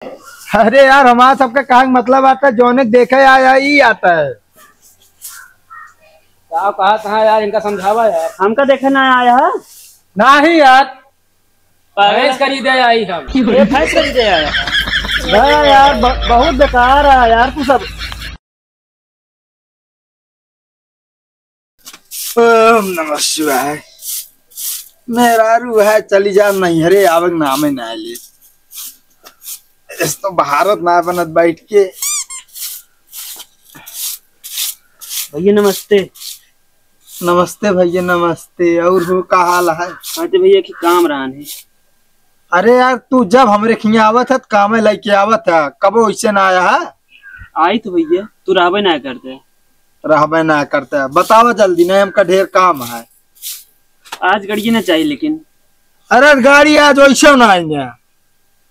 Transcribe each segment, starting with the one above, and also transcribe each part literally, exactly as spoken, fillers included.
अरे यार, हमारा सबका कहा मतलब आता है, जौने देखे आया ही आता है। का कहा था यार, इनका समझावा यार। हमका देखे ना आया है। नाही यार। भैंस खरीदे आई हम। ये भैंस खरीदे आया है। ना यार, ब-, बहुत बेकार है यार तू सब। ओम नमः शिवाय। मेहरारू है, चली जा नैहरे, आवे के नामे ना ले। इस तो भारत ना बनत बैठ के। भैया नमस्ते। नमस्ते भैया, नमस्ते। और हो, का हाल है? हाँ तो भैया, की काम रहन है। अरे यार, तू जब हमरे खिया आवत है, त कामे लेके आवत है, कबो ऐसे ना आया है। आई तो भैया, तू रहबे ना करते। रहबे ना करते, बतावा जल्दी, नहीं हमका ढेर काम है। आज गाड़ी ना चाहिए लेकिन। अरे गाड़ी आज वैसे ना आएंगे।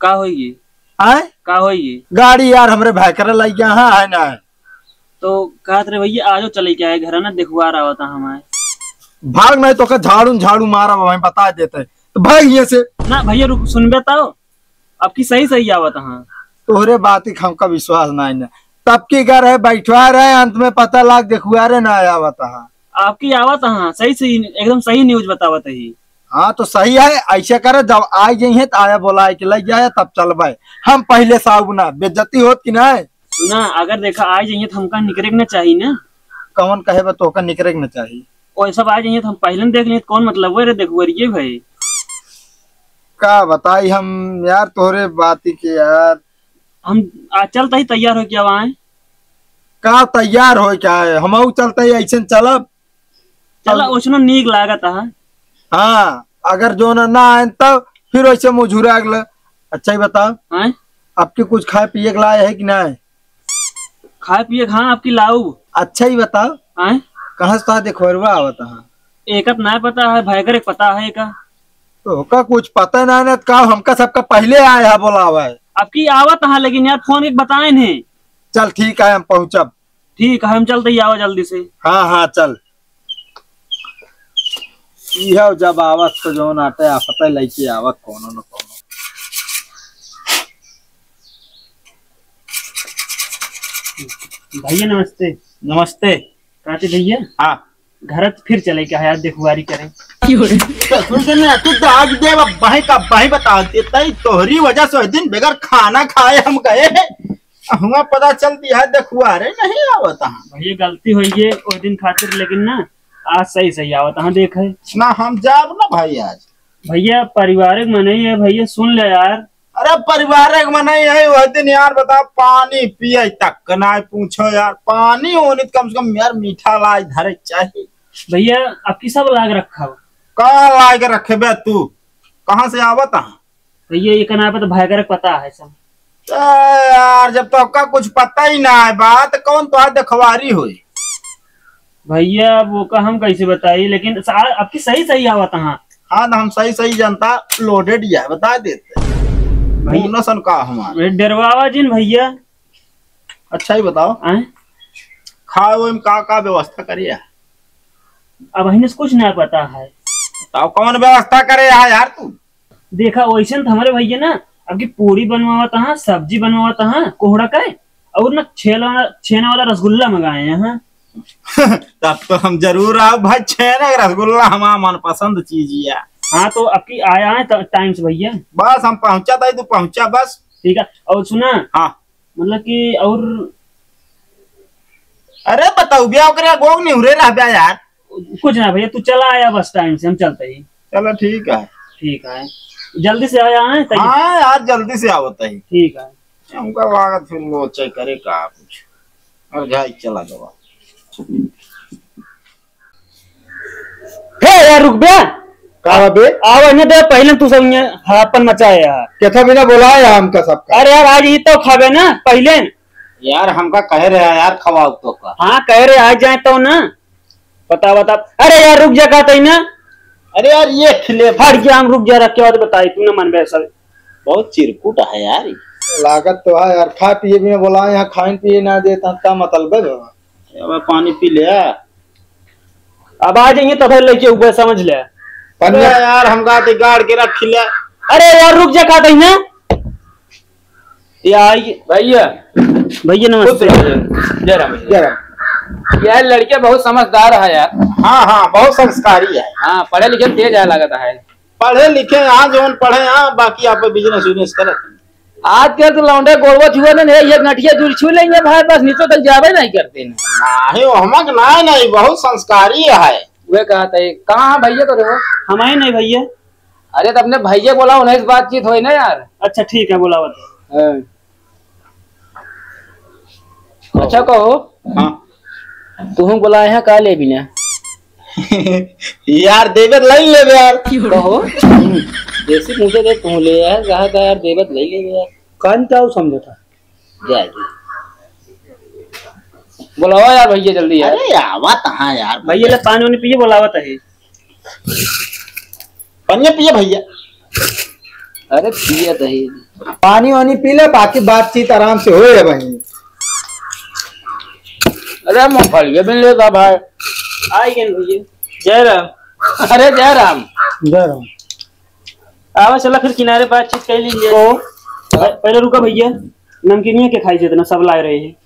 का होइगी? आए? का होइगी? गाड़ी यार हमरे भाई करे लग गया है, है ना? तो कहत रहे भैया, आजो चले के आए घर ना, देखुआर आवता हमारे। भाग नहीं तो का झाड़ू झाड़ू मारा वहीं बता देते, तो भाग यहाँ से। ना भैया रुक, सुनबे तो, अब की सही सही आवत हाँ। तोहरे बात ही हमका विश्वास नहीं ना। तब की घर है बैठवा रहे, अंत में पता लाग देखुआरे ना आवत हाँ। आपकी आवत हाँ, सही सही, एकदम सही न्यूज बतावत ही। हाँ तो सही है, ऐसे करे जब आ जाइए तो आया बोला है कि लग जाए तब चलबे। हम पहले साहब ना बेइज्जती होत कि नहीं? सुना, अगर देखा आ जाइए तो हमका निकरे के ना चाहिए ना। कौन कहे बा तोहका निकरे के ना चाहिए? और सब आ जाइए तो हम पहले न देख लिए, कौन मतलब है रे, देखो रे भाई। का बताई हम यार तोहरे बाती के यार। हम आज चलता ही तैयार हो क्या वहाँ? का तैयार हो क्या है, हम चलता ही ऐसे न चलब। चला, ओसनो नीक लागत है। हाँ, अगर जो ना, ना आए तब फिर वैसे मुझुरा अगला। अच्छा ही बताओ, हाँ? आपके कुछ खाए पिए के लाए है कि नहीं? खाए पिए के, हाँ, आपकी लाऊ। अच्छा ही बताओ, हाँ? कहाँ से तो देखोरवा आवत है? एकत ना पता है, भयकर एक पता है का? तो का कुछ पता ना, ना का हमका सबका पहले आए है बोलावा है। आपकी आवत है, लेकिन यार फोन एक बताए नहीं। चल ठीक है, हम पहुँचब। ठीक है, हम चलते ही आवा जल्दी से। हाँ, हाँ, चल। इहो जब आवत तो जौन आटे आफते लइके आवत कोनो न कोनो। भैया नमस्ते। नमस्ते। कांति भैया। हाँ। घर त फिर चले क्या है यार, देखुआरी करे। तो सुन के ना, तू दाग दे, अब भाई का भाई बता देता ही, तोहरी वजह से उस दिन बगैर खाना खाए हम गए। हुआ पता चलती है, देखुआरे नहीं आवत हाँ। भैया गलती होइगी उस दिन खातिर, लेकिन ना आज सही सही आवत हाँ, देखे। ना हम जाब ना भाई आज। भैया पारिवारिक मनई है भैया, सुन ले यार। अरे पारिवारिक मनई है, वह दिन यार बता पानी पिए तक ना पूछो यार, पानी होने कम से कम यार मीठा लाए धरे चाहिए। भैया आपकी सब लाग रखा हो। का लाग रखे बे तू? कहाँ से आवत हाँ? भैया, ये का नाम है तो भाई का पता है सब। ए यार, जब तो का कुछ पता ही ना है बात, कौन तो आज देखवारी होई? भैया, वो का हम कैसे बताई, लेकिन सा-, आपकी सही सही आवत हाँ। हाँ, तो हम सही सही जनता loaded ही है, बता देते। भाई, बोनस अन का हमार? ये डरवावा जिन भैया। अच्छा ही बताओ। आए? खाए में का का व्यवस्था करिए? अब इन्हें से कुछ ना पता है। तो कौन व्यवस्था करे है यार तू? देखा, वैसे न तो हमारे भैया ना, अब की पूरी बनवावत हाँ, सब्जी बनवावत हाँ, कोहड़ा का है, और ना छेना वाला, छेना वाला रसगुल्ला मंगाए हैं, हाँ। तब तो हम जरूर आब भाई, छेना के रसगुल्ला हमारा मनपसंद चीज है। हाँ, तो अब की आया है ट-, टाइम से भैया। बस हम पहुँचा था, तू पहुँचा बस। ठीक है, और सुना। हाँ। मतलब कि और अरे बताओ, ब्याह करे गोग निहुरे रह बे यार। कुछ ना भैया, तू चला आया बस टाइम से, हम चलते ही। चलो ठीक है। ठीक है, जल्दी से आया है, तैयार। हाँ यार, जल्दी से आवत है। ठीक है। हमका लागत फिर लोचे करे का कुछ। और जाए चला गवा। हे यार, रुक बे। का बा बे? आवा इन्हें दे, पहले तू सब इन्हें हापन मचाए यार। केथा बिना बोलाए हमका सबका? अरे यार, आज ही तो खाबे ना पहले। यार, हमका कहे रहे यार, खवाओ तो का। हाँ, कहे रहे, आ जाए तो ना। बता, बता। अरे यार, रुक जा, कहते ही ना। अरे यार, ये खिले हट गया, हम रुक जा, रख के बाद बताई, तू ना मनबे सर। बहुत चिरकुट है यार। लागत तो है यार, खा पिए बिना बोला, यहाँ खाइन पिए ना देता, का मतलब है बाबा? अब पानी पी ले। अब आ जाइए तब लेके ऊपर, समझ ले। अरे यार, हम गाते गाड़ के रख ले। अरे यार, रुक जा, कहते ही ना। ये आई भैया। भैया खुश नमस्ते। रहो। जय राम। जय राम। यार लड़के बहुत समझदार है यार। हाँ, हाँ, बहुत संस्कारी है। हाँ, पढ़े लिखे तेज है लगता है। पढ़े लिखे यहाँ जौन पढ़े यहाँ, बाकी आप बिजनेस उजनेस करत हैं। आजकल तो लौंडे गोड़वा छुआ ने, एक नटिया दूर छू लेंगे भाई, बस नीचे तक जावे नहीं करते हैं। नहीं, वो हमक नहीं, नहीं, बहुत संस्कारी है। वे कहत है, कहाँ है भैया तो रे वो? हम ही नहीं भैया। अरे तो अपने भैया बोला, उन्हें से बातचीत होई ना यार। अच्छा ठीक है, बोलावत है। हाँ। अच्छा कहो। हाँ। तुहूँ बोलाए हैं का लेबी ना? यार देबे तो लई लेबे यार। कहो। जैसे मुझे दे तू ले यार, कहा का यार देबे तो लई लेबे यार। कान का ऊ समझता? जा, जा। बोलावा यार भैया जल्दी यार। अरे आवत हाँ यार। भैया ले पानी वानी पिए, बोलावत है। पनिया पिए भैया। अरे पिए तो ही। पानी वानी पी ले, बाकी बातचीत आराम से होए भाई। अरे मूंगफली बिन लेता भाई। आई गए भैया। जय राम। अरे जय राम। जय राम। आवा चला फिर किनारे बातचीत कर लीजिए। तो? पहले रुका भैया, नमकीनिया के खाई जितना सब लाए रहे हैं।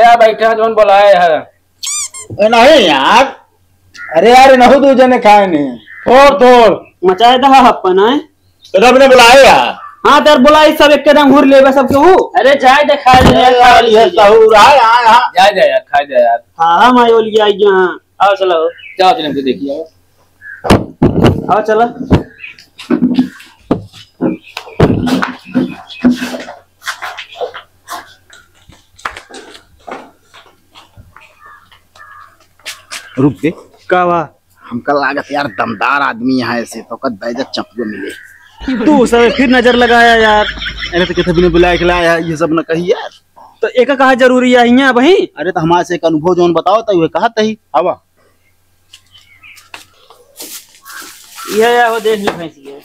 ए बैठा जौन बोलाए है। ए, नहीं यार। अरे यार, इनहू दू जने खाए नहीं। थोड़, थोड़। मचाए दहा अपन, आए। तो अपने बुलाए यार। हाँ, तेर बुलाए सब एक कदम हुर लेबे सब केहू। अरे जाए दे, खा ले अरे यार, यार, ये सहूर है, हाँ, हाँ। जाए दे यार, खा दे यार। हाँ, हाँ, माई बोल गया, यहाँ। आओ, चलो। जाओ, चलो, हमको देखिए, आओ। आओ, चलो। रुक दे। का बा? हमका लागत यार दमदार आदमी यहाँ ऐसे तो कद बैजत चपुआ मिले। तू सब फिर नजर लगाया यार। अरे तो किथे बिना बुलाए के लाया, ये सब न कही यार। तो एका कहा जरूरी है यहाँ भाई? अरे तो हमारे से एक अनुभव जौन बताओ तो वह कहा तही। आवा। यह या वो देख ले भैंस ये।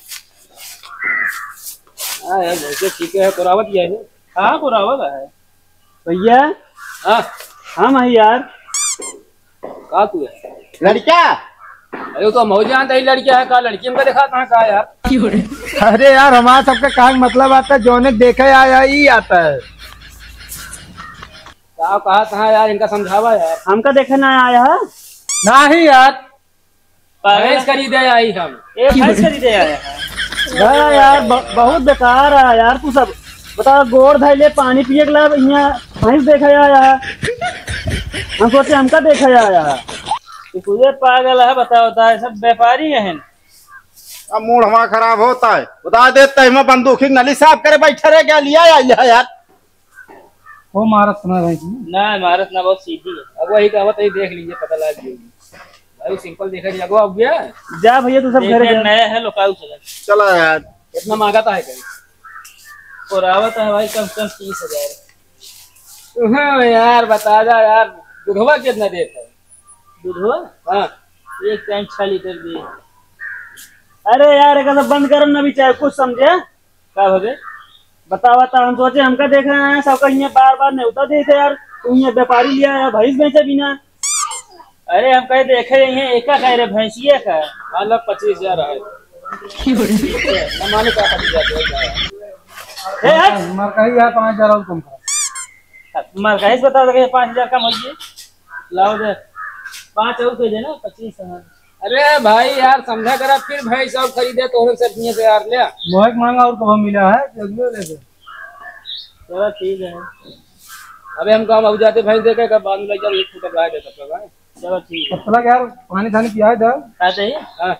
हाँ यार, भैंस ठीक है, पुरावत यह है। हाँ, पुरावत है। भैया। हाँ। हम है यार। का तू है? लड़का? अरे, वो तो हम हो जानते ही लड़का है, का लड़की हमका देखा कहाँ का यार? अरे यार, हमारा सबका कहा मतलब आता है, जोने देखे आया, ई आता है। का कहा कहाँ यार, इनका समझावा यार। हमका देखे ना आया है? नहीं यार। पागल भैंस है। खरीदे आई हम। ए, भैंस खरीदे आया है। गया यार, ब-, बहुत बेकार है यार तू सब। बता, गोड़ धइले पानी पिए के ला, यहाँ भैंस देखे आया है। हम सोचे हमका देखे आया है। तू खुदे पागल है, बताओ, बताओ, सब व्यापारी हैं। अब मूड हमारा खराब होता है, बता देता है, मैं बंदूक ही नली साफ करे बैठे रह गया, लिया या, या यार। वो मारत ना भाई। ना, मारत ना, बहुत सीधी है। अब वही कहावत है, देख लीजिए, पता लग जाएगी। भाई, सिंपल देखा जी, अगवा हो गया। जा भैया, तू सब घरे जा। नया है, लोकाल चला। चला यार। इतना महंगा तो है कहीं। और आवत है भाई, कम से कम तीस हजार। हाँ यार, बता जा यार, दुधवा कितना देता है? दुधवा? हाँ। एक टाइम छह लीटर दे। अरे यार, एक तो बंद करम ना भी चाहे, कुछ समझे? का हो गए? बतावा ता, हम सोचे हमका देखे आया, सबका यहाँ बार बार न्योता देते यार, तू यहाँ व्यापारी लिया है, भैंस बेचे बिना। अरे हम कहे देखे यहाँ एका कह रहे भैंसिया का। हाँ, ला पच्चीस हजार है। ना माने का पच्चीस हजार है। ए, हट। मर कही है पाँच हजार और कम करो। मर कही से बताओ तो कहे पाँच हजार कम होइए। लाओ दे। पाँच और दे देना, पच्चीस है। अरे भाई यार, समझा करा, फिर भैंस और खरीदे तोहरे से अपने से यार, ले। मोहक मांगा और कब मिला है, जल्दी ले दे। चलो ठीक है। अबे हम काम अब जाते भैंस देखे, कब बाद में ले जाओ, एक फुट गाय दे तब तक, हाँ? चलो ठीक है। तब तक यार, पानी धानी पिया दे। का चाहिए? हाँ।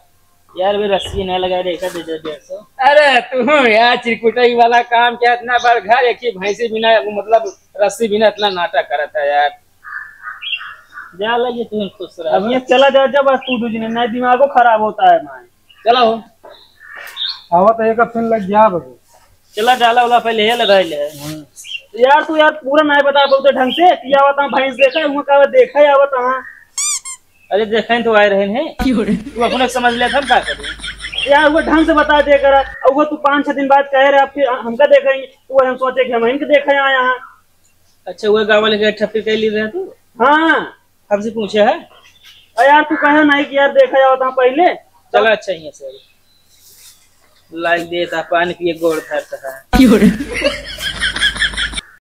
यार, वे रस्सी नहीं लगा रहे, एक दे दे डेढ़ सौ। अरे तू यार, चिरकुटाई वाला काम क्या, इतना बड़ घर, एक ही भैंसी बिना, वो मतलब रस्सी बिना इतना नाटक करता है यार। जा लगे तू खुश रह। अब ये चला जा, जा बस तू दो जने, नहीं दिमागो खराब होता है माय। चला हो। आवा तो एक फिर लग जा बस। चला डाला वाला पहले ये लगा ले। हाँ। यार तू यार पूरा नहीं बता पाते ढंग से, कि आवत हाँ भैंस देखा है, वहाँ का देखा है आवत हाँ। अरे देखे तो आए रहे हैं। क्यों रे? तू अपने समझ ले, हम का करें? यार वो ढंग से बता दे करा, और वो तू पाँच छह दिन बाद कह रहे, अब फिर हमका देखेंगे, तो वो हम सोचे कि हम इनके देखे आए हैं। अच्छा, वो गाँव वाले के ठप्पी कह ली रहे तू? हाँ। हमसे पूछे है? अरे यार, तू कहे नहीं कि यार देखा जाओ तो पहले। चला, अच्छा, यहाँ से लाइक देता, पानी पिए, गोड़ धरता है। क्यों रे?